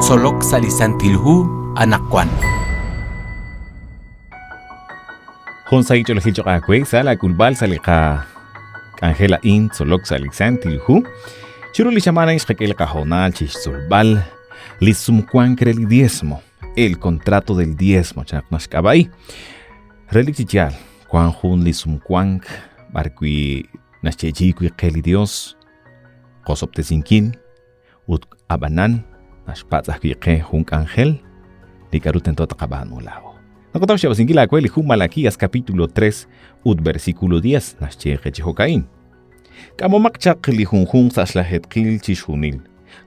Tzolok sa' li Santil Hu anaqwan. Jun sahil ch'oolejil cho'q aawe sa' laak'ulb'al sa' li qak'anjel a'in Tzolok sa' li Santil Hu. Chiru li xamaan a'in xqak'e li qahoonal chi xtzolb'al li sumwank re li diezmo, el contrato del diezmo chan naq naxk'ab'a'i. Relik chi yaal, wank jun li sumwank b'arwi' naxyeechi'i wi' qe li Dios qosob'tesinkil ut ab'anan naxpatz' ajwi' qe jun k'anjel li k'aru tento taqab'aanu laa'o. Naqataw xyab'asinkil aawe li hu Malaquías capítulo 3 ut versículo 10 naxye qe chi jo'ka'in. K'amomaq chaq li junjunq sa' xlajeetqil chixjunil.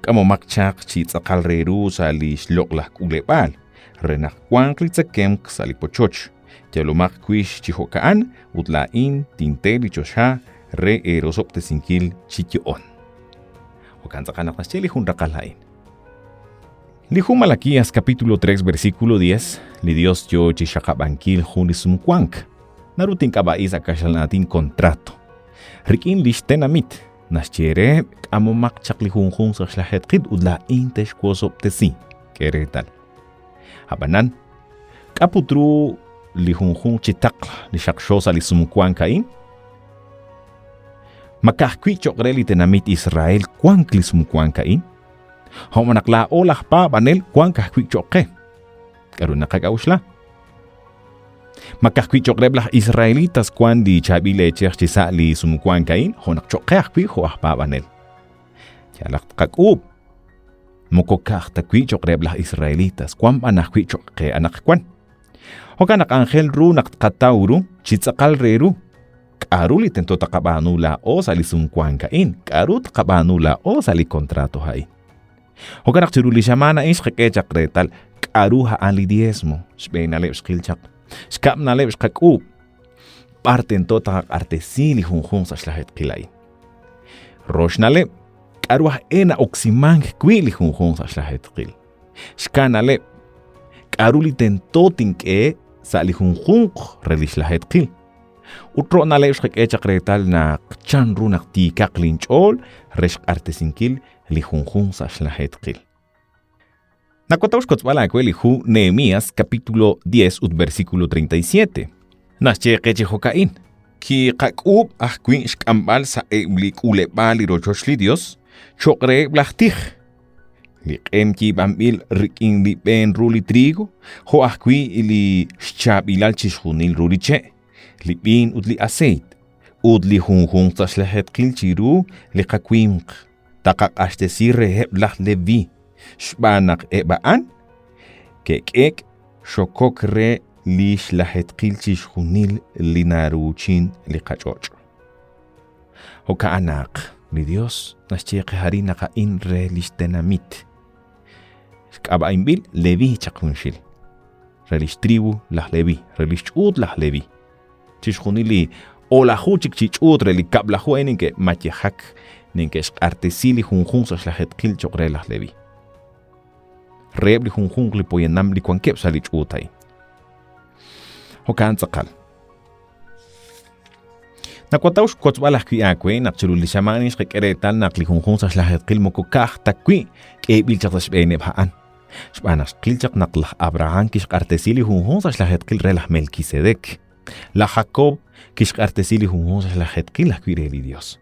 K'amomaq chaq chi tz'aqal re ru sa' li xloq'laj k'uleb'aal, re naq wanq li tzekemq sa' li pochoch. Yalomaq wix chi jo'ka'an ut laa'in tinte li choxa re eerosob'tesinkil chi yo'on. Jo'kan tz'aqal naq naxye li jun raqal a'in. Li hu Malaquías capítulo 3 versículo 10, li Dios yoo chi xaqab'ankil jun li sumwank. Naru tink'ab'a'i sa' kaxlan aatin contrato. Rik'in lix tenamit, naxye re k'amomaq chaq li junjunq sa' xlajeetqil ut laa'in texwosob'tesi. K'e reetal. Ab'anan, k'a put ru li junjunq chi taql li xaqxo sa' li sumwank a'in? Ma ka'ajwi' cho'q re li tenamit Israel wank li sumwank a'in? Jo' naq laa'o laj paab'anel wank ajwi' cho'q qe. K'aru naqak'a'uxla? Ma ka'ajwi' cho'q reheb' laj Israelitas wank li chaab'il eechej chisa' li sumwank a'in jo' naq cho'q qe ajwi' jo' aj paab'anel? Yalaq tqak'uub'. Moko ka'aj ta wi' cho'q reheb' laj Israelitas, wank b'an ajwi' cho'q qe anaqwan. Jo'kan naq anjel ru naq tqataw ru chi tz'aqal re ru k'aru li tento taqab'aanu laa'o sa' li sumwank a'in, k'aru tqab'aanu laa'o sa' li contrato a'in. Jo'kan naq chiru li xamaan a'in xqak'e chaq reetal k'aru a'an li diezmo, xb'een na'leb' xqil chaq, xkab' na'leb' xqak'uub', b'ar tento taqaq'artesi li junjunq sa' xlajeetqil a'in. Rox na'leb', k'aru aj e na'oksimank wi' li junjunq sa' xlajeetqil. Xka na'leb', k'aru li tento tink'e sa' li junjunq re li xlajeetqil. Ut ro' na'leb' xqak'e chaq reetal naq chan ru naq tiikaq linch'ool re xq'artesinkil li junjunq sa' xlajeetqil. Nawataw xkotzb'al aawe li hu Nehemías capítulo 10 ut versículo 37. Naxye qe chi jo'ka'in. Kiqak'uub' ajwi' xk'amb'al sa'eb' li k'uuleb'aal li rochoch li Yos cho'q reheb' laj tij, li q'em yiib'anb'il rik'in li b'een ru li trigo, jo' ajwi' li xchaab'ilal chixjunil ru li che', li b'iin ut li aseeyt, ut li junjunq sa' xlajeetqil chiru li qawimq taqaq'axtesi reheb' laj Leví, xb'aan naq eb' a'an ke'k'eek xokok re li xlajeetqil chixjunil li naruuchin li qach'och'. Jo'ka'an naq li Dios naxye qe arin naq a'in re lix tenamit. Xk'ab'a'inb'il Leví chaq junxil, re lix tribu laj Leví, re lix ch'uut laj Leví. Chixjunil li o'laju chik chi ch'uut re li kab'laju a'in neke'mayejak, neke'xq'artesi li junjunq sa' xlajeetqil cho'q re laj Leví. Reheb' li junjunq li poyanam li wankeb' sa' li ch'uut a'in. Jo'kan tz'aqal. Nawataw xwotzb'al ajwi' aawe naq chiru li xamaan a'in xqak'e reetal naq li junjunq sa' xlajeetqil moko ka'aj ta wi' k'eeb'il chaq sa' xb'eeneb' a'an. Xb'aan naq xqil chaq naq laj Abrahán kixq'artesi li junjunq sa' xlajeetqil re laj Melkisedek. Laj Jakob kixq'artesi li junjunq sa' xlajeetqil ajwi' re li Dios.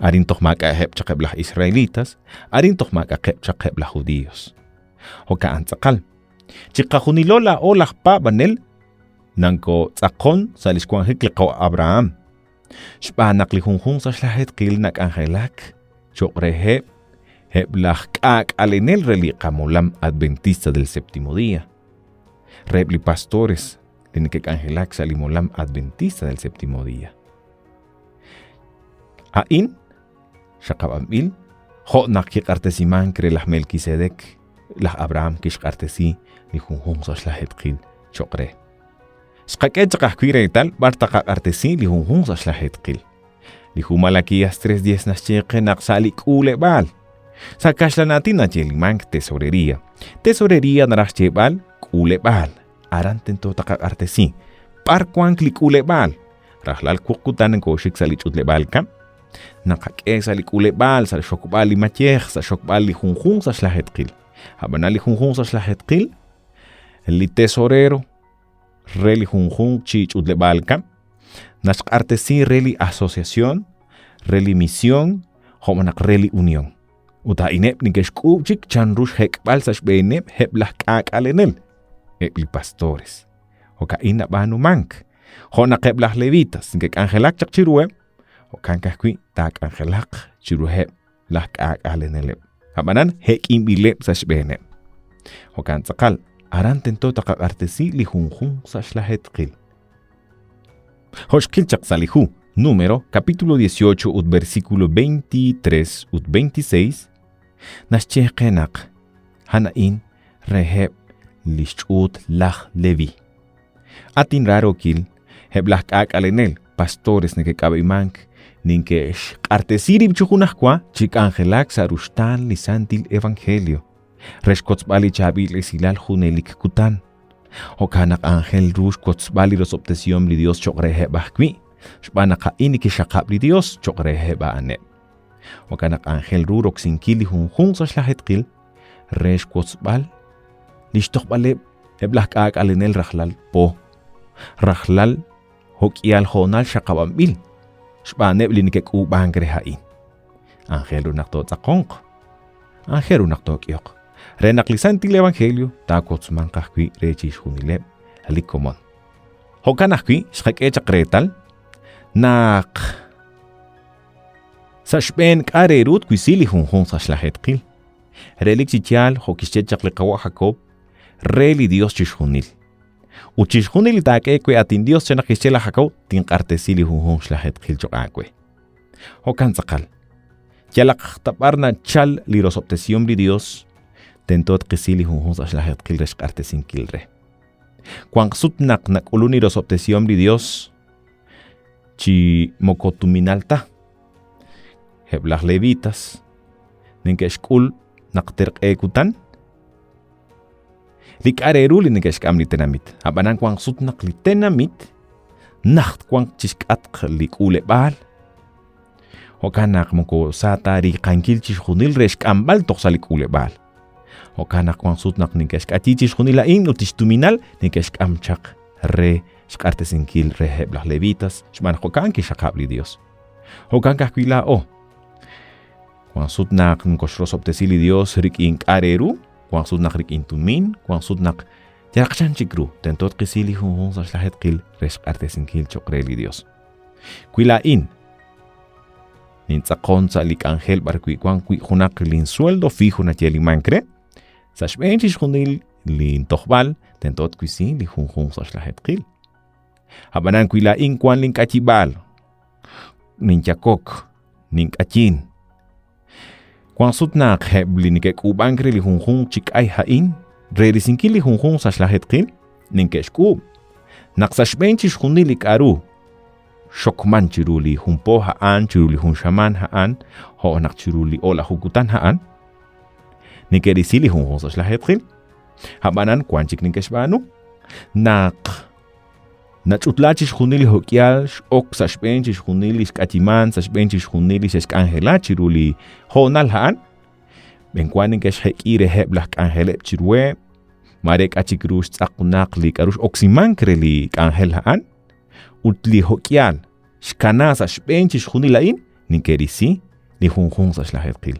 Arin toj maak'a'eb' chaq eb' laj Israelitas, arin toj maak'a'qeb' chaq eb' laj Judíos. Jo'ka'an tz'aqal. Chiqajunilo laa'o laj paab'anel nankotz'aqon sa' lix wanjik li qawa' Abraham, xb'aan naq li junjunq sa' xlajeetqil nak'anjelak choq' reheb' eb' laj k'aak'alenel re li qamolam Adventista del Séptimo Día, reheb' li pastores li neke'k'anjelak sa' li molam Adventista del Séptimo Día. A'in xaqab'anb'il jo' naq kiq'artesimank re laj Melkisedek, laj Abraham kixq'artesi li junjunq sa' xlajeetqil cho'q re. Xqak'e chaq ajwi' reetal b'ar taqaq'artesi li junjunq sa' xlajeetqil. Li hu Malaquías 3:10 naxye qe naq sa' li k'uuleb'aal, sa' kaxlan aatin nayeelimank tesorería. Tesorería naraj xyeeb'al k'uuleb'aal, aran tento taqaq'artesi. B'ar wank li k'uuleb'aal? Rajlal wuq kutan nokooxik sa' li ch'utleb'aal kab'l, naqak'e sa' li k'uuleb'aal, sa' xokb'al li mayej, sa' xokb'al li junjunq sa' xlajeetqil. Ab'anan li junjunq sa' xlajeetqil, li tesorero re li junjunq chi ch'utleb'aal kab'l naxq'artesi re li asociación, re li misión, jo' naq re li unión. Ut a'ineb' neke'xk'uub' chik chanru xjek'b'al sa' xb'eeneb' eb' laj k'aak'alenel, eb' li pastores. Jo'ka'in nab'aanumank. Jo' naq eb' laj levitas neke'k'anjelak chaq chiruheb', jo'kan ka'ajwi' taak'anjelaq chiruheb' laj k'aak'aleneleb'. Ab'anan jek'inb'ileb' sa' xb'eeneb'. Jo'kan tz'aqal, aran tento taqaq'artesi li junjunq sa' xlajeetqil. Jo' xqil chaq sa' li hu Número, capítulo 18 ut versículo 23 ut 26, naxye qe naq a'an a'in reheb' li xch'uut laj Leví. At inraarookil, eb' laj k'aak'alenel, pastores neke'k'ab'imank, ninke'xq'artesi rib' chi junajwa chi k'anjelak sa' ruxtaan li santil evangelio re xkotzb'al li chaab'il esilal junelik kutan. Jo'kan naq aajel ru xwotzb'al li rosob'tesihom li Dios choq' reheb' ajwi', xb'aan naq a'in li kixxaqab' li Dios choq' reheb' a'aneb'. Jo'kan naq aajel ru roksinkil li junjunq sa' xlajeetqil re xwotzb'al lix tojb'aleb' eb' laj k'aak'alenel rajlal po, rajlal jo'k'ihal hoonal xaqab'anb'il xb'aaneb' li neke'k'uub'ank re a'in. Aajel ru naq tootz'aqonq. Aajel ru naq took'ihoq. Re naq li santil evangelio taawotzmanq ajwi' re chixjunileb' li komon. Jo'kan ajwi' xqak'e chaq reetal naq sa' xb'een k'a' re ru twisi li junjunq sa' xlajeetqil. Relik chi yaal jo' kixye chaq li qawa' Jacob, re li Dios chixjunil. Ut chixjunil li taak'e we at inDios chan naq kixye laj Jacob, tinq'artesi li junjunq xlajeetqil cho'q aawe. Jo'kan tz'aqal. Yalaq ta b'ar nachal li rosob'tesihom li Dios, tento tqisi li junjunq sa' xlajeetqil re xq'artesinkil re. Wanq sut naq nak'ulun li rosob'tesihom li Dios chi moko tuminal ta. Eb' laj Levitas neke'xk'ul naq terq'e kutan li k'a' re ru li neke'xk'am li tenamit. Ab'anan wanq sut naq li tenamit najt wanq chixk'atq li k'uuleb'aal. Jo'kan naq moko sa ta riiqankil chixjunil re xk'amb'al toj sa' li k'uuleb'aal. Jo'kan naq wanq sut naq neke'xk'ayi chixjunil a'in ut lix tuminal neke'xk'am chaq re xq'artesinkil reheb' laj Levitas xb'aan naq jo'kan kixxaqab' li Dios. Jo'kan ka'ajwi' laa'o. Wanq sut naq nokoxrosob'tesi li Dios rik'in k'a' re ru, wanq sut naq rik'in tumin, wanq sut naq yalaq chan chik ru, tento tqisi li junjunq sa' xlajeetqil re xq'artesinkil cho'q re li Dios. Wi laa'in nintz'aqon sa' li k'anjel b'arwi' wank wi' junaq linsueldo fijo nayeelimank re, sa' xb'een chixjunil lintojb'al tento twisi li junjunq sa' xlajeetqil. Ab'anan wi laa'in wank link'ayib'aal, ninyakok, nink'ayin, Wank sut naq eb' li neke'k'uub'ank re li junjunq chi k'ay a'in re risinkil li junjunq sa' xlajeetqil, neke'xk'uub' naq sa' xb'een chixjunil li k'a'ru xokman chiru li jun po a'an, chiru li jun xamaan a'an, jo' naq chiru li o'laju kutan a'an, neke'risi li junjunq sa' xlajeetqil. A'b'anan wank chik neke'xb'aanu naq Nach'utla chixjunil li jo'k'ihal x'ok sa' xb'een chixjunil li xk'ayimank, sa' xb'een chixjunil li xe'xk'anjela chiru li hoonal a'an. B'enwa neke'xjek'i reheb' laj k'anjeleb' chiruheb', maare k'a' chik ru xtz'aq junaq li k'aru x'oksimank re li k'anjel a'an, ut li jo'k'ihal xkana sa' xb'een chixjunil a'in neke'risi li junjunq sa' xlajeetqil.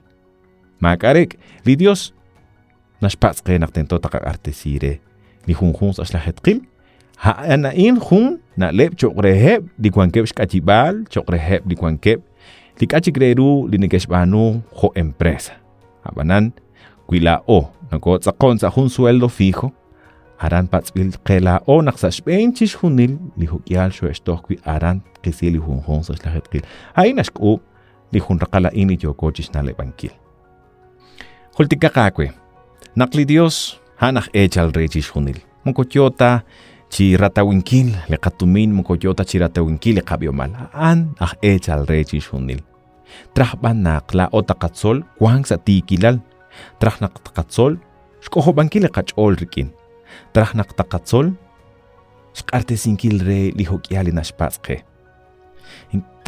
Maak'a' reek', li Yos naxpatz' qe naq tento taqaq'artesi re li junjunq sa' xlajeetqil, a'an a'in jun na'leb' cho'q reheb' li wankeb' xk'ayib'aal, cho'q reheb' li wankeb' li k'a' chik re ru li neke'xb'aanu jo' empresa. Ab'anan, wi laa'o nokootz'aqon sa' jun sueldo fijo, aran patz'b'il qe laa'o naq sa' xb'een chixjunil li juk'ihal xohe'xtoj wi' aran tqisi li junjunq sa' xlajeetqil. A'in naxk'uub' li jun raqal a'in li yooko chi xna'leb'ankil. Jultikaq aawe naq li Dios a'an aj eechal re chixjunil. Moko yoo ta chi ratawinkil li qatumin, moko yoo ta chi ratawinkil li qab'ihomal. A'an aj eechal re chixjunil. Traj b'an naq laa'o taqatzol wank sa' tiikilal. Traj naq taqatzol xk'ojob'ankil li qach'ool rik'in. Traj naq taqatzol xq'artesinkil re li jo'k'ihal li naxpatz' qe.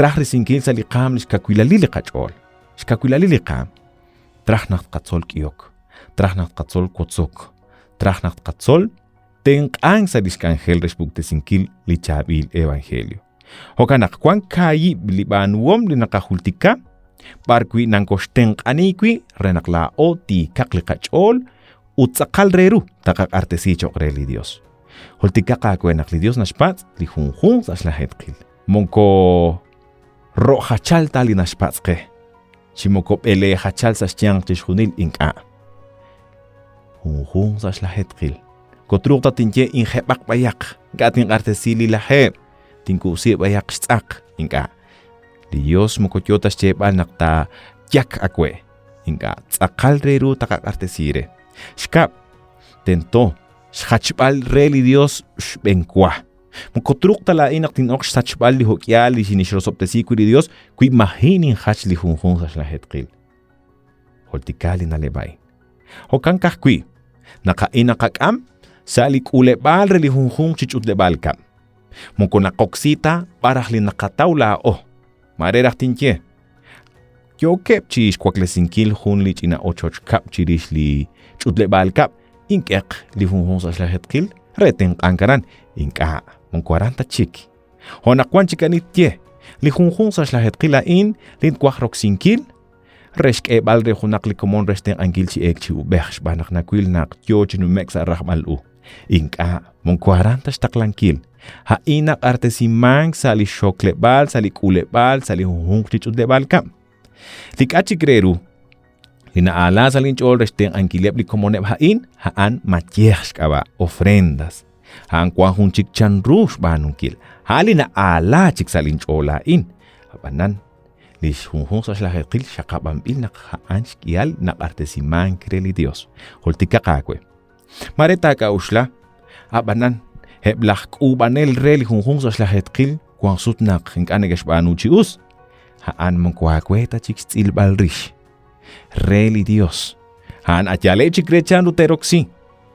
Traj risinkil sa' li qaam lix kawilalil li qach'ool. Xkawilalil li qaam. Traj naq tqatzol k'ihok. Traj naq tqatzol wotzok. Traj naq tqatzol tenq'ank sa' lix k'anjel re xpuktesinkil li chaab'il evangelio. Jo'kan naq wank kaahib' li b'aanuhom li naqajultika b'ar wi' nankoxtenq'ani wi' re naq laa'o tiikaq li qach'ool ut tz'aqal re ru taqaq'artesi cho'q re li Dios. Jultikaq aawe naq li Dios naxpatz' li junjunq sa' xlajeetqil. Moko ro'jachal ta li naxpatz' qe, chi moko b'eleejachal sa' xyanq chixjunil ink'a'. Junjunq sa' xlajeetqil. Kotruuq ta tinye injeb'aq b'ayaq, ink'a' tinq'artesi li lajeeb', tinkub'si b'ayaq xtz'aq, ink'a'. Li Dios moko yo ta xyeeb'al naq taayak awe', ink'a' tz'aqal re ru taqaq'artesi re. Xkab', tento xjachb'al re li Dios xb'enwa. Moko truuq ta laa'in naq tin'oq xsachb'al li jo'k'ihal li xinixrosob'tesi wi' li Dios wi maji' ninjach li junjunq sa' xlajeetqil. Jultika li na'leb' a'in. Jo'kan ka'ajwi' naq a'in naqak'am sa' li k'uuleb'aal re li junjunq chi ch'utleb'aal kab'l. Moko naqoksi ta b'ar raj li naqataw laa'o. Maare raj tinye, yookeb' chi xwaklesinkil jun li ch'ina ochoch kab'l chirix li ch'utleb'aal kab'l, ink'eq li junjunq sa' xlajeetqil re tenq'ank aran, ink'a', moko aran ta chik. Jo' naq wan chik ani tye, li junjunq sa' xlajeetqil a'in li twaj roksinkil re xk'eeb'al re junaq li komon re xtenq'ankil chi eek chi ub'ej xb'aan naq nawil naq yoo chi nume'k sa' rajb'al u. Ink'a', moko aran ta xtaqlankil. A'in naq'artesimank sa' li xokleb'aal, sa' li k'uuleb'aal, sa' li junjunq chi ch'utleb'aal kab'l. Li k'a' chik re ru li na'aala sa' linch'ool re xtenq'ankileb' li komoneb' a'in, a'an mayej xk'ab'a', ofrendas. A'an wank jun chik chanru xb'aanunkil. A'an li na'aala chik sa' linch'ool laa'in. Ab'anan, li junjunq sa' xlajeetqil xaqab'anb'il naq a'an xk'ihal naq'artesimank re li Yos. Jultikaq aawe. Maare taak'a'uxla, ab'anan, eb' laj k'uub'anel re li junjunq sa' xlajeetqil wank sut naq ink'a' neke'xb'aanu chi us. A'an moko aawe ta chik xtz'ilb'al rix. Re li Yos. A'an ayaleb' chik re chanru te'roksi.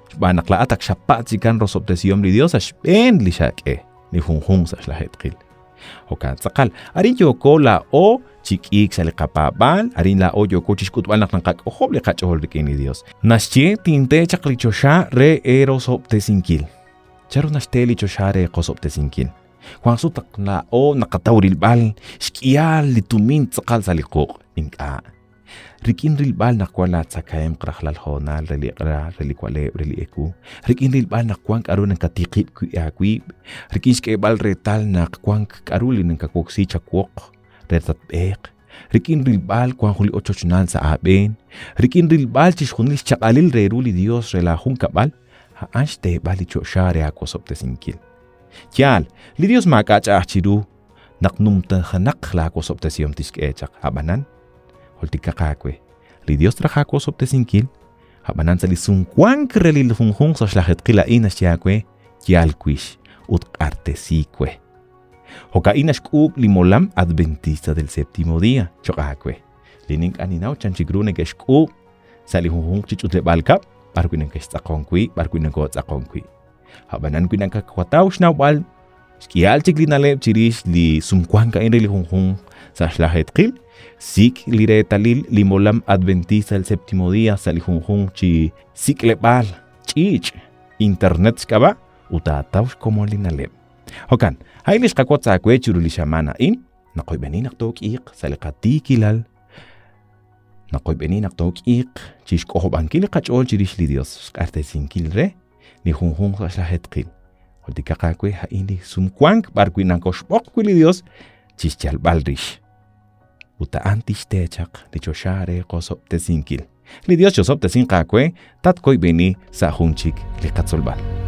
Xb'aan naq laa'at ak xapatz' chikan rosob'tesihom li Yos sa' xb'een li xak'e li junjunq sa' xlajeetqil. Jo'kan tz'aqal, arin yooko laa'o chi k'iik sa' li qapaab'aal, arin laa'o yooko chi xk'utb'al naq naqak'ojob' li qach'ool rik'in li Yos. Naxye tinte chaq li choxa re eerosob'tesinkil. Chanru naxte li choxa re qosob'tesinkil? Wank sut naq laa'o naqataw rilb'al xk'ihal li tumin tz'aqal sa' li quq'. Ink'a'. Rik'in rilb'al naq wan laatzakahemq rajlal hoonal re li eq'la, re li wa'leb', re li ewu, rik'in rilb'al naq wank k'aru nakatiqib' wi' aawib', rik'in xk'eeb'al reetal naq wank k'aru li nakawoksi chawoq re tatb'eeq, rik'in rilb'al wank jun li ochochnaal sa' aab'een, rik'in rilb'al chixjunil xchaq'alil re ru li Yos re laajunkab'al, a'an xteeb'al li choxa re aawosob'tesinkil. Yaal, li Yos maak'a' ch'a'aj chiru naq numtajenaq laawosob'tesihom tixk'e chaq. Ab'anan, jultikaq aawe, li Yos traj aawosob'tesinkil, ab'anan sa' li sumwank re li junjunq sa' xlajeetqil a'in naxye aawe, yal wix ut q'artesi we. Jo'ka'in naxk'uub' li molam Adventista del Séptimo Día cho'q aawe. Li ink'a' ninnaw chan chik ru neke'xk'uub' sa' li junjunq chi ch'utleb'aal kab'l b'arwi' neke'xtz'aqonk wi', b'arwi' nokootz'aqonk wi'. Ab'anan wi nakawataw xnawb'al xk'ihal chik li na'leb' chirix li sumwank a'in re li junjunq sa' xlajeetqil, sik' li reetalil li molam Adventista del Séptimo Día sa' li junjunq chi sik'leb'aal ch'iich' internet xk'ab'a' ut taataw xkomon li na'leb'. Jo'kan, a'in li xqawotz aawe chiru li xamaan a'in, naqoyb'eni naq took'iiq sa' li qatiikilal Naqoyb'eni naq took'iiq chi xk'ojob'ankil li qach'ool chirix li Dios, xq'axtesinkil re li junjunq sa' xlajeetqil. Jultikaq aawe a'in li sumwank b'arwi' nakoxb'oq wi' li Dios chi xyalb'al rix. Ut a'an tixte chaq li choxa re qosob'tesinkil. Li Dios chosob'tesinq aawe, tatkoyb'eni sa' jun chik li qatzolb'al.